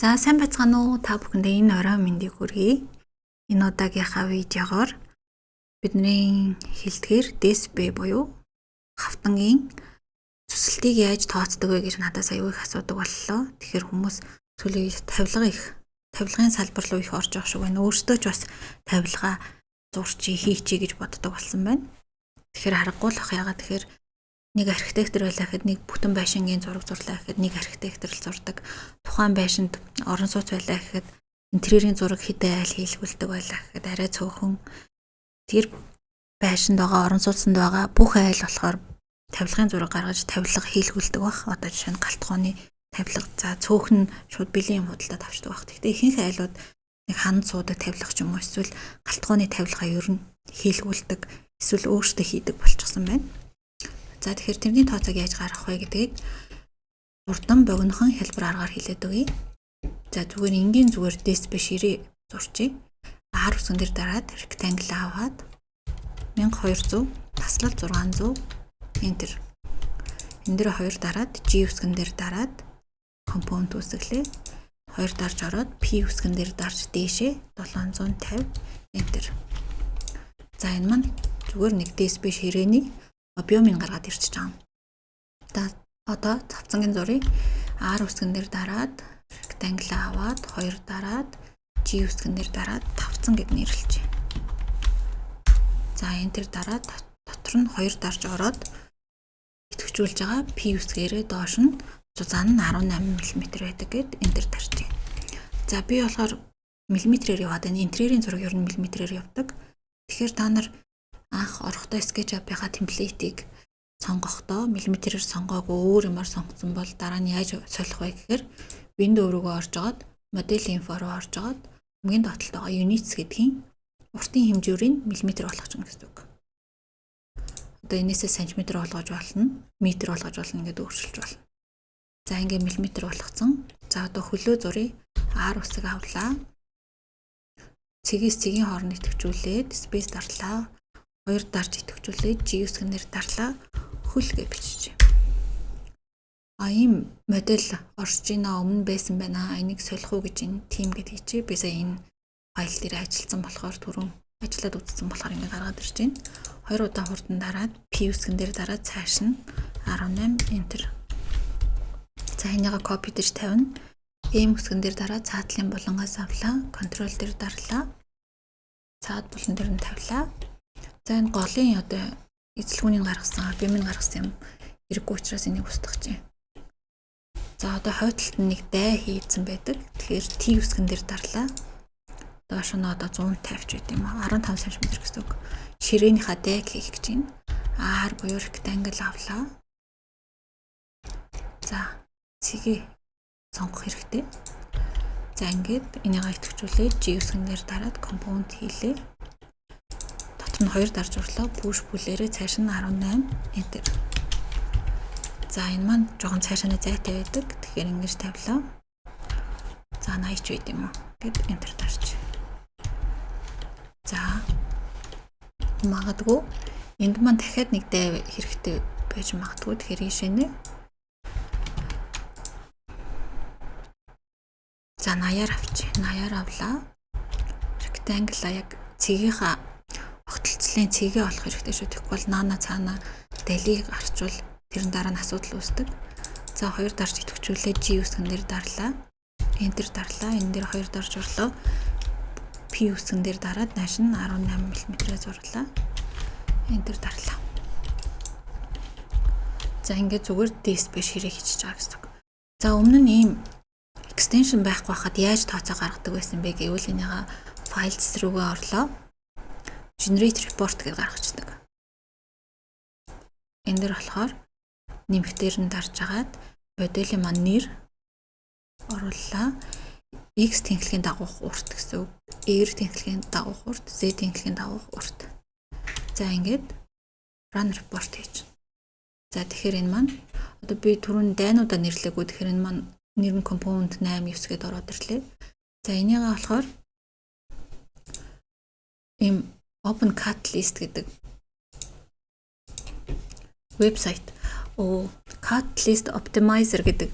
За, сайн байцгаана уу? Та бүхэндээ энэ оройн мэндийг хүргэе. Энэ удаагийнхаа видеогоор бидний хэлдгээр ДСБ буюу хавтангийн зүсэлтийг яаж тооцдог вэ гэж надаас аюу их асуудаг боллоо. Тэгэхээр хүмүүс сүүлийн үед тавилга их тавилгын салбар руу их орж байгаа шиг байна. Өөртөө ч бас тавилга зурчий, хийчий гэж боддог болсон байна. Тэгэхээр харахгүй л ах, яагаад тэгэхээр нэг архитектор байлаа гэхэд нэг бүтэн байшингийн зураг зурлаа гэхэд нэг архитектор л зурдаг. Тухайн байшинд орон сууц байлаа гэхэд интерьерийн зураг хэдэн айл хийлгүүлдэг байлаа гэхэд арай цөөхөн тэр байшинд байгаа, орон сууцнд байгаа бүх айл болохоор тавилгын зураг гаргаж тавилга хийлгүүлдэг байх. Одоо жишээ нь гал тогооны тавилга, за, цөөхөн шууд бэлэн юм худалдаад авчдаг байх. Гэхдээ ихэнх айлууд нэг ханд суудаг тавилга ч юм уу, эсвэл гал тогооны тавилгаа ер нь хийлгүүлдэг, эсвэл өөрсдөө хийдэг болчихсон байна. За, тэгэхээр тэрний тооцоог яаж гаргах вэ гэдгийг хурдан, богинохон, хялбар аргаар хэлээд өгье. За, зүгээр энгийн зүгээр ДСБ ширээ зурчээ. R үсгэн дээр дараад rectangle аваад 1200 таслал 600, enter. Энэ дээр хоёр дараад, G үсгэн дээр дараад component үүсгэлээ. Хоёр дарж ороод, P үсгэн дээр дарж дээшээ 750, enter. За, энэ маань зүгээр нэг ДСБ ширээний объемыг гаргаад ирчихэж байгаа юм. За, одоо тавцангийн зургийг R үсгэн дээр дараад rectangle аваад, хоёр дараад, G үсгэн дээр дараад тавцан гэд нэрлэжээ. За, enter дараад дотор нь хоёр дарж ороод идэвхжүүлж байгаа P үсгээрээ доош нь зузаан нь 18 мм байдаг гэд enter дарчээ. За, би болохоор миллиметрээр яваад байна. Интерьерийн зураг ер нь миллиметрээр явдаг. Тэгэхээр та нар анх орохдоо SketchUp-ийнхаа template-ийг сонгохдоо миллиметрээр сонгоогүй өөр юмар сонгосон бол дараа нь яаж солих вэ гэхээр window рүүгээ орж агаад, model info руу орж агаад хамгийн доод талд байгаа units гэдгийн уртын хэмжүүрийг миллиметр болгочих гэсэн үг. Одоо энээсээ сантиметр болгож болно, метр болгож болно, ингээд өөрчилж болно. За, ингээд миллиметр болгоцсон. За, одоо хөлөө зуръя. R үсэг авлаа. Цэгээс цэгийн хооронд идэвхжүүлээд space дарлаа. Хоёр дарж идэвхжүүлээд G үсгэнээр дарлаа. Хөл гэж биччихье. А, ийм модель орж ийна, өмнө байсан байна. Энийг солих уу гэж энэ team гэд хийчихье. Би сая энэ файл дээр ажилласан болохоор, түрүүн ажиллаад үзсэн болохоор ингэ гаргаад ирж байна. Хоёр удаа хурдан дараад, P үсгэн дээр дараад цааш нь 18, enter. За, энийгээ copy дэж тавина. M үсгэн дээр дараад цаатлын булангаас авлаа. Control дээр дарлаа. Цаад булан дээр нь тавилаа. За, энэ голын одоо эзэлхүүнийг гаргасан, объемыг гаргасан юм хэрэггүй учраас энийг устгах чинь. За, одоо хойд талд нь нэг дай хийцэн байдаг. Тэгэхээр T үсгэн дээр дарлаа. Доош нь одоо 150 ч байт юм аа. 15 см гэсэн үг. Ширээнийхаа дайг хийх гэж байна. R буюу rectangle авлаа. За, цэгээ сонгох хэрэгтэй. За, ингээд энийг идэвхжүүлээд G үсгэн дээр дараад component хийлээ. Дотор нь хоёр дарж орлоо. Push pull-ээрээ цааш нь 18, enter. За, энэ маань жоохон цаашаа зайтай байдаг. Тэгэхээр ингэж тавилаа. За, 80 ч байд юм уу гэд enter дарч. За, магадгүй энд маань дахиад нэг дай хэрэгтэй байж магадгүй. Тэгэхээр ийшээ нэ. За, 80-аар авчих. 80-аар авлаа. Rectangle яг цэгийнхаа огтлцлын цэгээ олох хэрэгтэй шүү. Тэгэхгүй бол наана цаана далийг гарчвал тэрэн дараа нь асуудал үүсдэг. За, хоёр дарж идэвхжүүлээ, G үсгэн дээр дарлаа. Enter дарлаа. Энэ дээр хоёр дарж орлоо. P үсгэн дээр дараад нааш нь 18 мм-ээр зурлаа. Enter дарлаа. За, ингээд зүгээр ДСБ ширээ хийчихэж байгаа гэсэн үг. За, өмнө нь ийм extension байхгүй байхад яаж тооцоо гаргадаг байсан бэ гэвэл энийга files рүүгээ орлоо. Generate report гэж гаргацдаг. Энэ дээр болохоор нэмэх дээр нь дарж агаад моделийн маань нэр орууллаа. X тэнхлэгийн дагуух урт гэсэн үг. Y тэнхлэгийн дагуух урт, Z тэнхлэгийн дагуух урт. За, ингээд run report хийж. За, тэгэхээр энэ маань одоо би түрүүн дайнуудаа нэрлээгүй. Тэгэхээр энэ маань нэр нь component 8 9 гэдээ ороод ирлээ. За, энийгээ болохоор ийм open cut list гэдэг вебсайт, cut list optimizer гэдэг.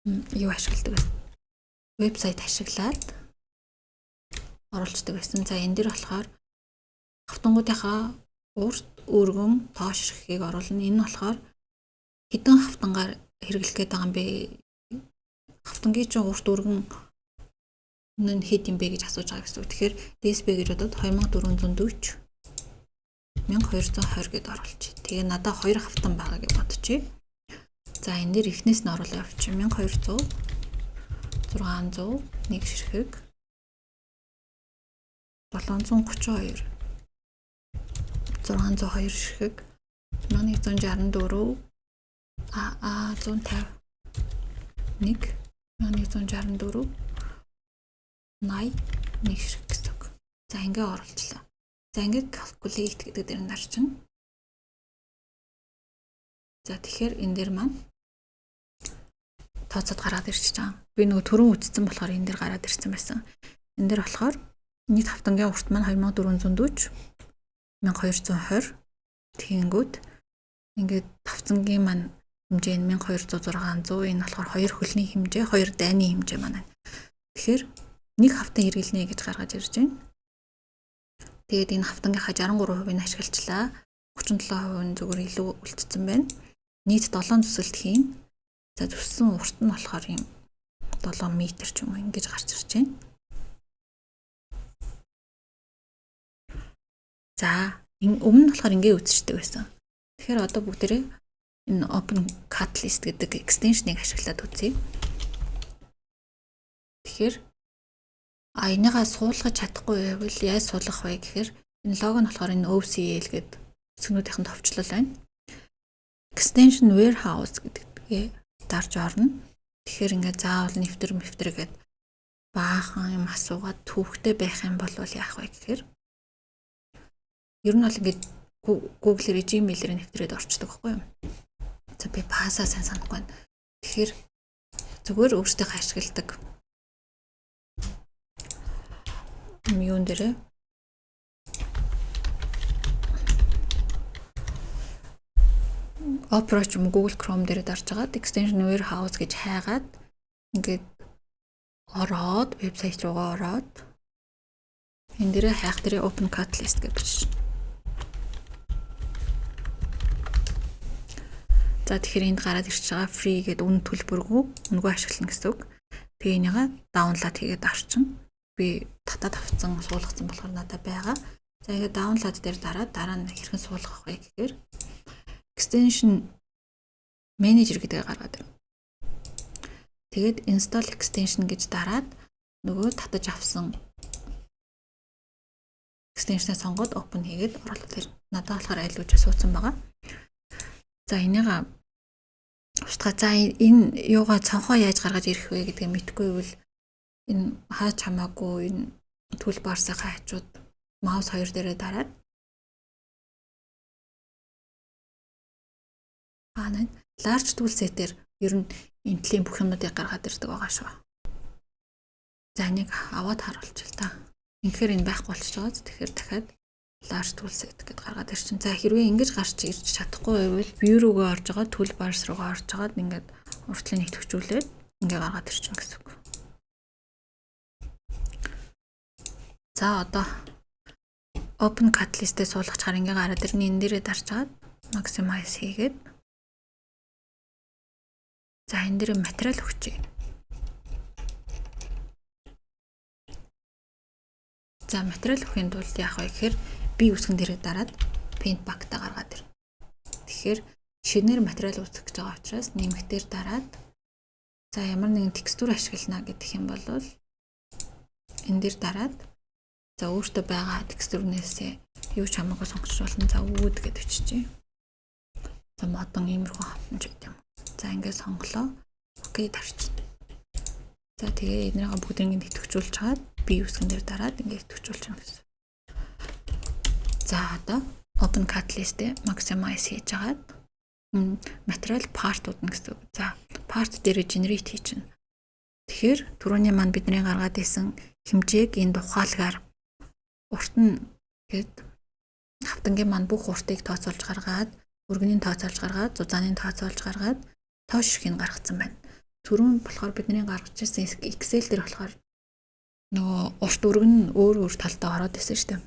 Юу ашигладаг вэ? Вебсайт ашиглаад оруулцдаг байсан. За, энэ дэр болохоор хавтангуудынхаа урт, өргөн, тоо ширхгийг оруулна. Энэ нь болохоор хэдэн хавтангаар хэрэглэх гээд байгаа юм бэ? Хавтангийн чинь урт, өргөн нь хэд юм бэ гэж асууж байгаа гэсэн үг. Тэгэхээр DSP гэж бодоод 2440 1220 гэд оруулчих. Тэгээ надад хоёр хавтан байгаа гэж бодчих. За, энэ дээр эхнээс нь оруулаа явчих. 1200 600 нэг ширхэг, 732 602 ширхэг, 1164 а 150 1 1164 80 нэг ширхэг гэсэн үг. За, ингээ оруулчлаа. За, ингээд calculate гэдэг дээр нь дарчихна. За, тэгэхээр энэ дээр маань тооцоод гараад ирчихэж байгаа. Би нөгөө түрүүн үзсэн болохоор энэ дээр гараад ирсэн байсан. Энэ дээр болохоор нийт хавтангийн урт маань 2440 1220, тэгэнгүүт ингээд тавцангийн маань хэмжээ нь 1200 600, энэ болохоор хоёр хөлний хэмжээ, хоёр дайны хэмжээ маань. Тэгэхээр нэг хавтан хэрэглэнэ гэж гаргаж ирж байна. Тэгээд энэ хавтангийнхаа 63% нь ашиглачлаа. 37% нь зүгээр илүү үлдсэн байна. Нийт 7 зүсэлт хийн. За, зүссэн урт нь болохоор юм 7 м ч юм уу ингэж гарч ирж байна. За, энэ өмнө нь болохоор ингэ үзчихдэг байсан. Тэгэхээр одоо бүгдээрээ энэ Open Catalyst гэдэг extension-ыг ашиглаад үзье. Тэгэхээр энийгээ суулгаж чадахгүй байвал яаж суулгах вэ гэхээр энэ лого нь болохоор энэ OCL гэдэг үсгнүүдийнх нь товчлол байна. Extension Warehouse гэдэгтгээ дарж орно. Тэгэхээр ингээ заавал нэвтэр мэвтэр гээд баахан юм асуугаад түүхтэй байх юм бол яах вэ гэхээр ер нь бол ингээд Google-ээр, Gmail-ээр нэвтрээд орчдөг байхгүй юу? За, би пасаа сайн санахгүй байна. Тэгэхээр зүгээр өөрсдийнхөө ашигладаг юун дээрээ Opera ч юм уу Google Chrome дээр дарж агаад extension warehouse гэж хайгаад ингээд ороод вебсайт руугаа ороод энэ дээрээ хайх дээрээ Open Catalyst гэж бичнэ. За, тэгэхээр энд гараад ирж байгаа free гэдэг үн төлбөргүй, үнэгүй ашиглана гэсэн үг. Тэгээ энийгээ download хийгээд авчин. Би татаад авцсан, суулгацсан болохоор надад байгаа. За, ингээд download дээр дараад дараа нь хэрхэн суулгах вэ гэхээр extension manager гэдгээ гаргаад ирнэ. Тэгээд install extension гэж дараад нөгөө татаж авсан extension-аа сонгоод open хийгээд оруулаад ирнэ. Надад болохоор аль үжи суудсан байгаа. За, энийгээ устгаа. За, энэ юугаа цонхоо яаж гаргаж ирэх вэ гэдгийг мэдэхгүй байвал энэ хаач хамаагүй энэ toolbars-ынхаа хажууд маус хоёр дээрээ дараад аа large tool set-ээр ер нь энэ төрлийн бүх юмнуудыг гаргаад ирдэг байгаа шүү. За, энийг аваад харуулчих л та. Үнэхээр энэ байхгүй болчихж байгаа. Тэгэхээр дахиад large tool set гэдээ гаргаад ирчин. За, хэрвээ ингэж гарч ирж чадахгүй байвал view рүүгээ орж байгаа, toolbars руугаа орж агаад ингээд уртлын идэвхжүүлээд ингээ гаргаад ирчин гэсэн үг. За, одоо Open Catalyst-ээ суулгачаар ингээ гараад ирнэ. Энэ дээрээ дарж агаад maximize хийгээд за энэ дээр материал өгчээ. За, материал өгөхийн тулд яах вэ гэхээр би үсгэн дээрээ дараад paint bucket-а гаргаад ирнэ. Тэгэхээр шинээр материал үүсгэх гэж байгаа учраас нэмэгтээр дараад за ямар нэгэн текстур ашиглана гэдэг юм бол энэ дээр дараад за өөртөө байгаа текстурнээсээ юу ч хамаагүй сонгож болно. За, үүд гэдээ биччихье. За, модон иймэрхүү хавтанч байт юм. За, ингээд сонголоо. Окей дарчихна. За, тэгээ эднийгээ бүгдийг нь идэвхжүүлж чаад би үсгэн дээр дараад ингээд идэвхжүүлчихнэ гэсэн. За, одоо Open Catalyst-ийг maximize хийж агаад материал part-ууд нь гэсэн. За, part дээр generate хийчихнэ. Тэгэхээр түрүүний маань бидний гаргаад исэн хэмжээг энэ ухаалгаар урт нь гээд хавтангийн маань бүх уртыг тооцоолж гаргаад, өргөнийг тооцоолж гаргаад, зузааныг тооцоолж гаргаад, тоо ширхгийг гаргацсан байна. Түрүүн болохоор бидний гаргаж ирсэн Excel дээр болохоор нөгөө урт өргөн нь өөр өөр талдаа ороод исэн шүү дээ.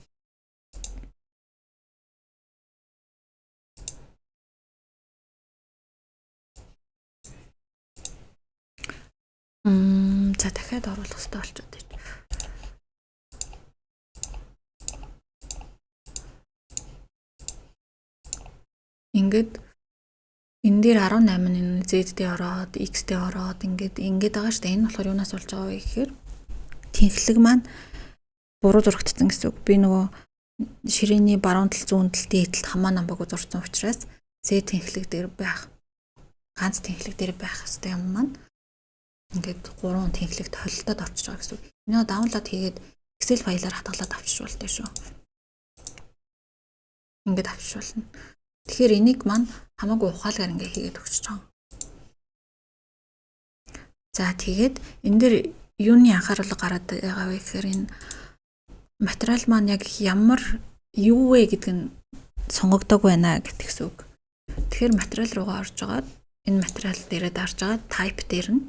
За, дахиад оруулах хэрэгтэй болчиход байна. Ингээд энэ дээр 18 нь энэ Z дээр ороод, X дээр ороод ингээд ингээд байгаа шүү дээ. Энэ болохоор юунаас болж байгаа вэ гэхээр тэнхлэг маань буруу зурагдсан гэсэн үг. Би нөгөө ширээний баруун тал, зүүн тал, дээд талд хамаа намбаагүй зурсан учраас Z тэнхлэг дээр байх, ганц тэнхлэг дээр байх хэвээр юм маань ингээд гурван тэнхлэгт холилдоод орчиж байгаа гэсэн үг. Энийг download хийгээд Excel файлаар хадгалаад авчиж болтой шүү. Ингээд авчиж болно. Тэгэхээр энийг маань хамаагүй ухаалгаар ингээ хийгээд өгч байгаа. За, тэгээд энэ дээр юуны анхааруулга гараад байгаа вэ гэхээр энэ материал маань яг ямар юу вэ гэдг нь сонгогдоогүй байна гэдэг гэсэн үг. Тэгэхээр материал руугаа орж агаад, энэ материал дээрээ дарж байгаа type дээр нь,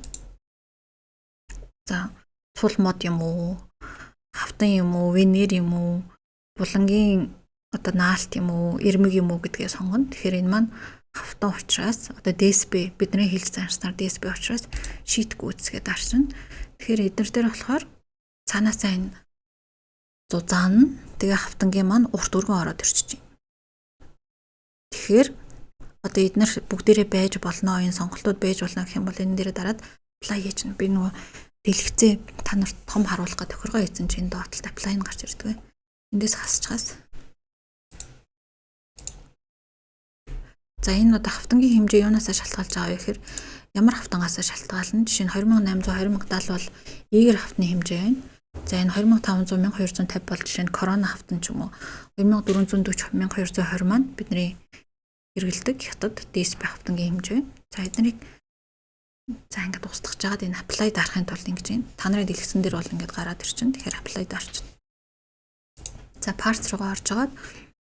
за, цул мод юм уу, хавтан юм уу, veneer юм уу, булангийн одоо наалт юм уу, ирмэг юм уу гэдгээ сонгоно. Тэгэхээр энэ маань хавтан учраас одоо DSP, бидний хэлж заншсанаар DSP учраас sheet goods гэдэг дарчна. Тэгэхээр эднэр дээр болохоор цаанаасаа энэ зузаан, тэгээ хавтангийн маань урт өргөн ороод ирчихэж байна. Тэгэхээр одоо эднэр бүгдээрээ байж болно, энэ сонголтууд байж болно гэх юм бол энэ дээрээ дараад apply хийж байна. Би нөгөө дэлгэцээ та нарт том харуулах гэх тохиргоо хийсэн чинь доотлолт apply нь гарч ирдэг. Эндээс хасчихаас. За, энэ одоо хавтангийн хэмжээ юунаасаа шалтгаалж байгаа вэ гэхээр ямар хавтангаасаа шалтгаална. Жишээ нь 2800, 2070 бол Eiger хавтны хэмжээ байна. За, энэ 2500, 1250 бол жишээ нь Corona хавтан ч юм уу. 2440, 1220 маань бидний хэрэглэдэг хятад DSP хавтангийн хэмжээ. За, эднийг, за, ингээд устгах жагаад энэ apply дарахын тулд ингэж байна. Та нарын дэлгэцэн дээр бол ингээд гараад ирчин. Тэгэхээр apply дарчин. За, parts руугаа орж агаад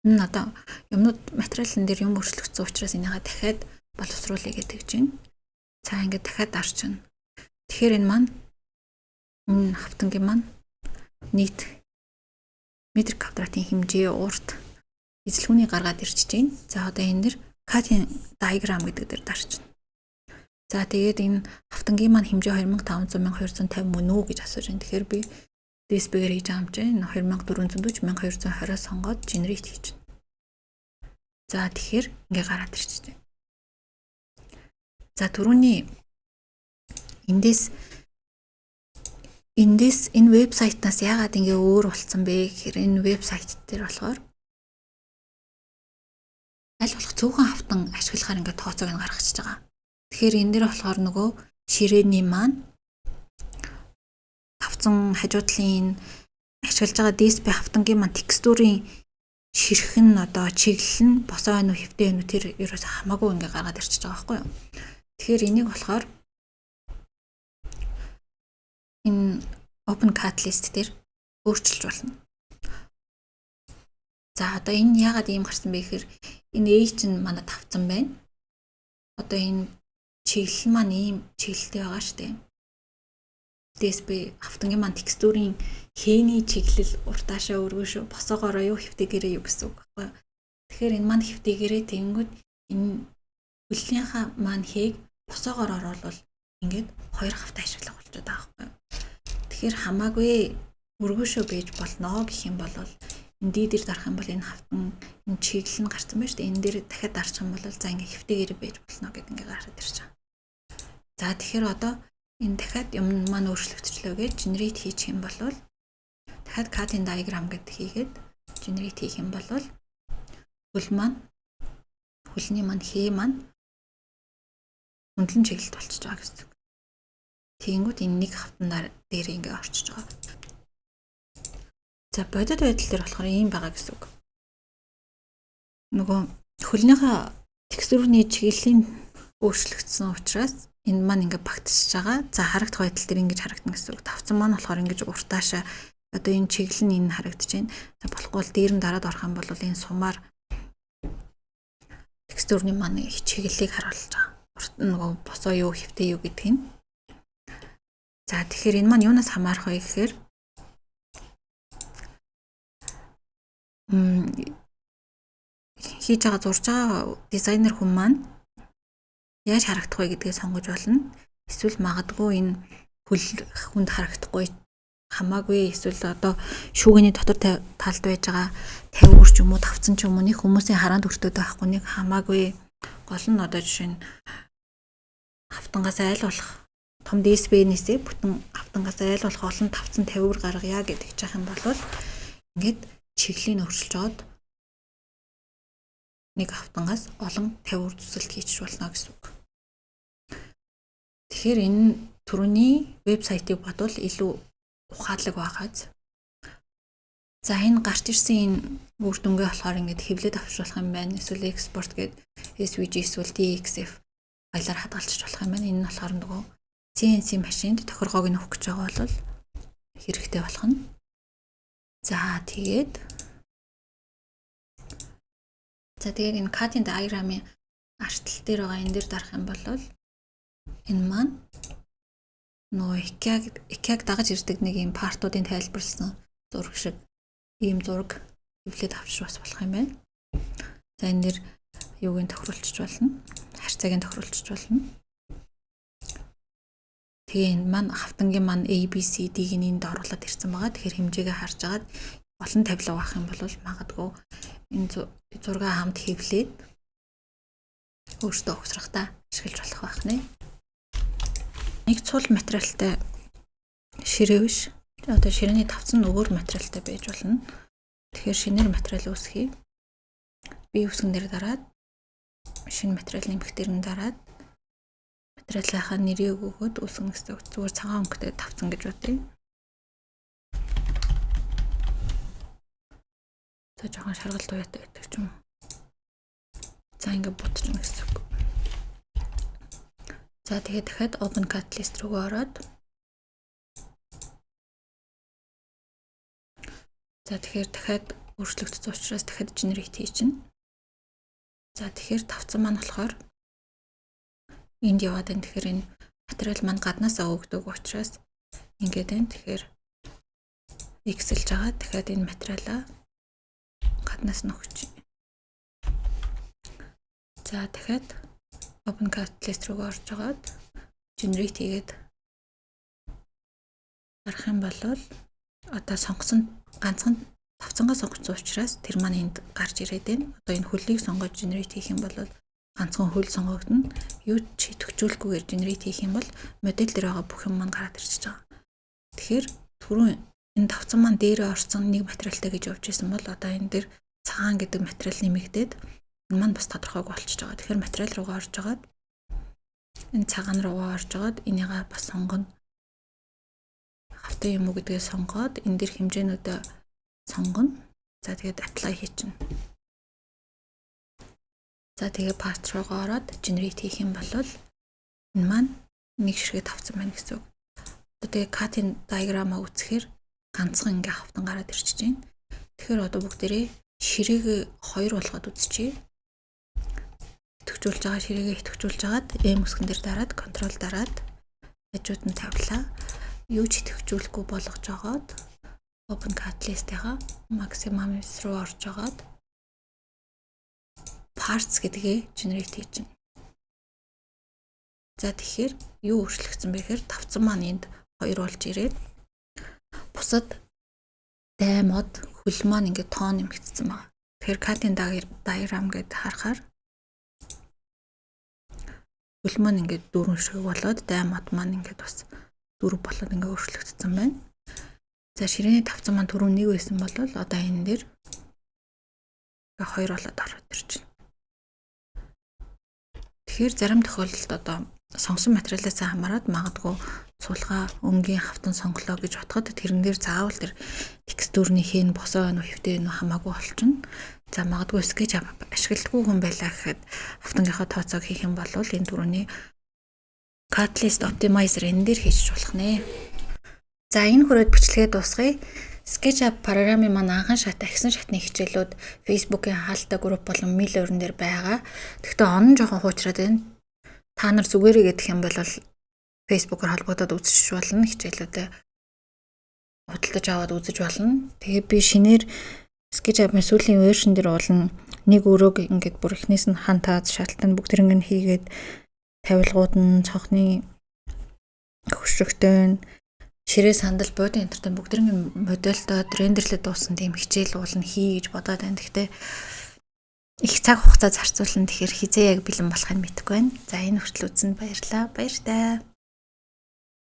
энэ одоо юмнууд материалын дээр юм өөрчлөгдсөн учраас энийгээ дахиад боловсруулъя гэдэг чинь. За, ингээд дахиад дарчин. Тэгэхээр энэ маань, энэ хавтангийн маань нийт метр квадратын хэмжээ, урт, эзлэгүүнийг гаргаад ирчихэж байна. За, одоо энэ дэр cutting diagram гэдэг дээр дарчна. За, тэгээд энэ хавтангийн маань хэмжээ 2500, 1250 мөн үү гэж асууж байна. Тэгэхээр би DSP-гээр хийж байгаа юм чинь 2440, 1220-аас сонгоод generate хийж байна. За, тэгэхээр ингээ гараад ирчихэж байна. За, түрүүний эндээс энэ вебсайтнаас яагаад ингээ өөр болцсон бэ гэхээр энэ вебсайт дээр болохоор аль болох цөөхөн хавтан ашиглахаар ингээ тооцоог нь гаргачихж байгаа. Тэгэхээр энэ дээр болохоор нөгөө ширээний маань тавцан хажуу талын ашиглаж байгаа DSP хавтангийн маань текстурийн ширх нь, одоо чиглэл нь босоо байна уу, хэвтэй байна уу, тэр ерөөсө хамаагүй ингээ гаргаад ирчихэж байгаа байхгүй юу. Тэгэхээр энийг болохоор энэ Open Cut List дээр өөрчилж болно. За, одоо энэ яагаад ийм гарсан бэ гэхээр энэ H нь манай тавцан байна. Одоо энэ чиглэл маань ийм чиглэлтэй байгаа шүү дээ. DSP хавтангийн маань текстурийн хээний чиглэл уртаашаа өргөшөө босоогоороо юу, хэвтэйгээрээ юу гэсэн үг байхгүй юу. Тэгэхээр энэ маань хэвтэйгээрээ тэгэнгүүт энэ хөлнийхаа маань хээг босоогоор оруулвал ингээд хоёр хавтаа ашиглах болчиход байгаа байхгүй юу. Тэгэхээр хамаагүй өргөшөө байж болно гэх юм бол энэ D дээр дарах юм бол энэ хавтан энэ чиглэл нь гарсан байна шүү дээ. Энэ дээр дахиад дарчих юм бол, за, ингээ хэвтэйгээр байж болно гэдэг ингээ гараад ирж байгаа. За, тэгэхээр одоо энэ дахиад юм маань өөрчлөгдчлөө гэж generate хийчих юм бол, дахиад cutting diagram гэдэг хийгээд generate хийх юм бол хөл маань, хөлний маань хээ маань хөндлөн чиглэлд болчихж байгаа гэсэн. Тэгэнгүүт энэ нэг хавтан дээр ингээ орчиж байгаа. За, бодит байдал дээр болохоор ийм байгаа гэсэн үг. Нөгөө хөлнийхөө текстурний чиглэлийн өөрчлөгдсөн учраас энэ маань ингээ багтчихж байгаа. За, харагдах байдал дээр ингэж харагдана гэсэн үг. Тавцан маань болохоор ингэж уртаашаа одоо энэ чиглэл нь энэ харагдаж байна. За, болохгүй бол дээр нь дараад орох юм бол энэ сумаар текстурний маань чиглэлийг харуулж байгаа. Урт нөгөө босоо юу, хэвтэй юу гэдгийг нь. За, тэгэхээр энэ маань юунаас хамаарах вэ гэхээр хийж байгаа, зурж байгаа дизайнер хүн маань яаж харагдах вэ гэдгээ сонгож болно. Эсвэл магадгүй энэ хөл хүнд харагдахгүй хамаагүй, эсвэл одоо шүүгэний дотор талд байж байгаа тавиур ч юм уу, тавцан ч юм уу, нэг хүмүүсийн хараанд өртөөд байхгүй нэг хамаагүй. Гол нь одоо жишээ нь хавтангаас айл болох том DSP-нээсээ бүтэн хавтангаас айл болох олон тавцан тавиур гаргая гэдэг ч юм бол ингээд чиглэлийн өөрчилж жоод нэг хавтангаас олон тавиур зүсэлт хийчих болно гэсэн үг. Тэгэхээр энэ түрүүний вебсайтыг бодвол илүү ухаалаг байгааз. За, энэ гарч ирсэн энэ үр дүнгээ болохоор ингээд хэвлээд авчруулах юм байна. Эсвэл экспорт гээд SVG эсвэл DXF файлаар хадгалчих болох юм байна. Энэ нь болохоор нөгөө CNC машинд тохиргоог нь өгөх гэж байгаа бол хэрэгтэй болох нь. За, тэгээд энэ cutting diagram-ын артал дээр байгаа энэ дээр дарах юм бол энэ маань нөгөө IKEA-г дагаж ирдэг нэг юм part уудын тайлбарласан зураг шиг ийм зураг хэвлээд авчиж бас болох юм байна. За, энэ дэр юуг нь тохируулчих болно. Харьцааг нь тохируулчих болно. Тэгээ энэ маань хавтангийн маань A B C D-г нь энд оруулаад ирсэн байгаа. Тэгэхээр хэмжээгээ харж агаад олон тавилга авах юм бол магадгүй энэ зураг хамт хэвлээд өөртөө угсрахдаа ашиглаж болох байх нэ. Нэг цул материалтай ширээ биш. Одоо ширээний тавцан нь өөр материалтай байж болно. Тэгэхээр шинээр материал үүсгэе. Би үсгэн дээр дараад, шинэ материал нэмэх дээр нь дараад, материалынхаа нэрийг өгөөд үүсгэн гэсэн. Зүгээр цагаан өнгөтэй тавцан гэж бодъё. За, жоохон шаргал туяатай байдаг ч юм уу. За, ингээ бутчихна гэсэн үг. За, тэгээд дахиад Open Catalyst руу ороод, за, тэгэхээр дахиад өөрчлөгдсөн учраас дахиад generate хийчихнэ. За, тэгэхээр тавцан маань болохоор энд яваад байна. Тэгэхээр энэ материал маань гаднаасаа өгдөг учраас ингээд байна. Тэгэхээр X-элж байгаа. Дахиад энэ материалаа гаднаас нь өгч. За, дахиад Open Catalyst руу орж агаад generate хийгээд гарах юм бол одоо сонгосон ганцхан тавцангаа сонгосон учраас тэр маань энд гарч ирээд байна. Одоо энэ хөлийг сонгож generate хийх юм бол ганцхан хөл сонгогдно. Юу ч идэвхжүүлэхгүйгээр generate хийх юм бол модель дээр байгаа бүх юм маань гараад ирчихэж байгаа. Тэгэхээр түрүүн энэ тавцан маань дээрээ орсон нэг материалтай гэж явж исэн бол одоо энэ дээр цагаан гэдэг материал нэмэгдээд энэ маань бас тодорхойгүй болчихж байгаа. Тэгэхээр материал руугаа орж агаад, энэ цагаан руугаа орж агаад энийгээ бас сонгоно. Хавтан юм уу гэдгээ сонгоод энэ дэр хэмжээнүүдээ сонгоно. За, тэгээд apply хийчихнэ. За, тэгээ part руугаа ороод generate хийх юм бол энэ маань нэг ширхэг тавцсан байна гэсэн үг. Одоо тэгээ cutting diagram-а үзэхээр ганцхан ингээ хавтан гараад ирчихэж байна. Тэгэхээр одоо бүгдээрээ ширээг хоёр болгоод үзчихье. Идэвхжүүлж байгаа ширээгээ идэвхжүүлж агаад M үсгэн дээр дараад, control дараад хажууд нь тавилаа. Юу ч идэвхжүүлэхгүй болгож агаад Open Catalyst-ийнхаа maximum руу орж агаад parts гэдгээ generate хийж байна. За, тэгэхээр юу өөрчлөгдсөн бэ гэхээр тавцан маань энд хоёр болж ирээд бусад дай мод хөл маань ингээд тоон нэмэгдсэн байна. Тэгэхээр cutting diagram гэдээ харахаар хөл маань ингээд дөрвөн шиг болоод, дай мод маань ингээд бас дөрв болоод ингээд өөрчлөгдсөн байна. За, ширээний тавцан маань түрүү нэг байсан бол одоо энэ дээр хоёр болоод ороод ирж байна. Тэгэхээр зарим тохиолдолд одоо сонгосон материалаас хамаарат магадгүй цулгаа өнгийн хавтан сонголоо гэж бодоход тэрэн дээр заавал тэр texture ний хэн босоо байна уу, хэвтэй байна уу хамаагүй болчихно. За, магадгүй SketchUp ашигладаггүй хүн байлаа гэхэд хавтангийнхаа тооцоог хийх юм бол энэ түрүүний Catalyst Optimizer энэ дээр хийчих болох нэ. За, энэ хүрээд бичлэгээ дуусгая. SketchUp програмын маань анхан шат, ахисан шатны хичээлүүд Facebook-ийн хаалттай групп болон Mail дээр байгаа. Тэгэхдээ он нь жоохон хуучраад байна. Та нар зүгээрээ гэдэг юм бол Facebook-оор холбогдоод үзэж болно. Хичээлүүдээ худалдаж аваад үзэж болно. Тэгээ би шинээр SketchUp-ын сүүлийн version дээр уулна нэг өрөөг ингээд бүр эхнээс нь хантаад, шалтан бүгд тэрнг нь хийгээд, тавилгууд нь, цонхны хөшрөгтэй нь, ширээ, сандал, буудын энтертэй бүгд модельдоод render лээд дууссан тийм хичээл уулна хий гэж бодоод байна. Гэхдээ их цаг хугацаа зарцуулна. Тэгэхээр хэзээ яг бэлэн болохыг мэдэхгүй байна. За, энэ хүртэл үзсэнд баярлалаа. Баяртай.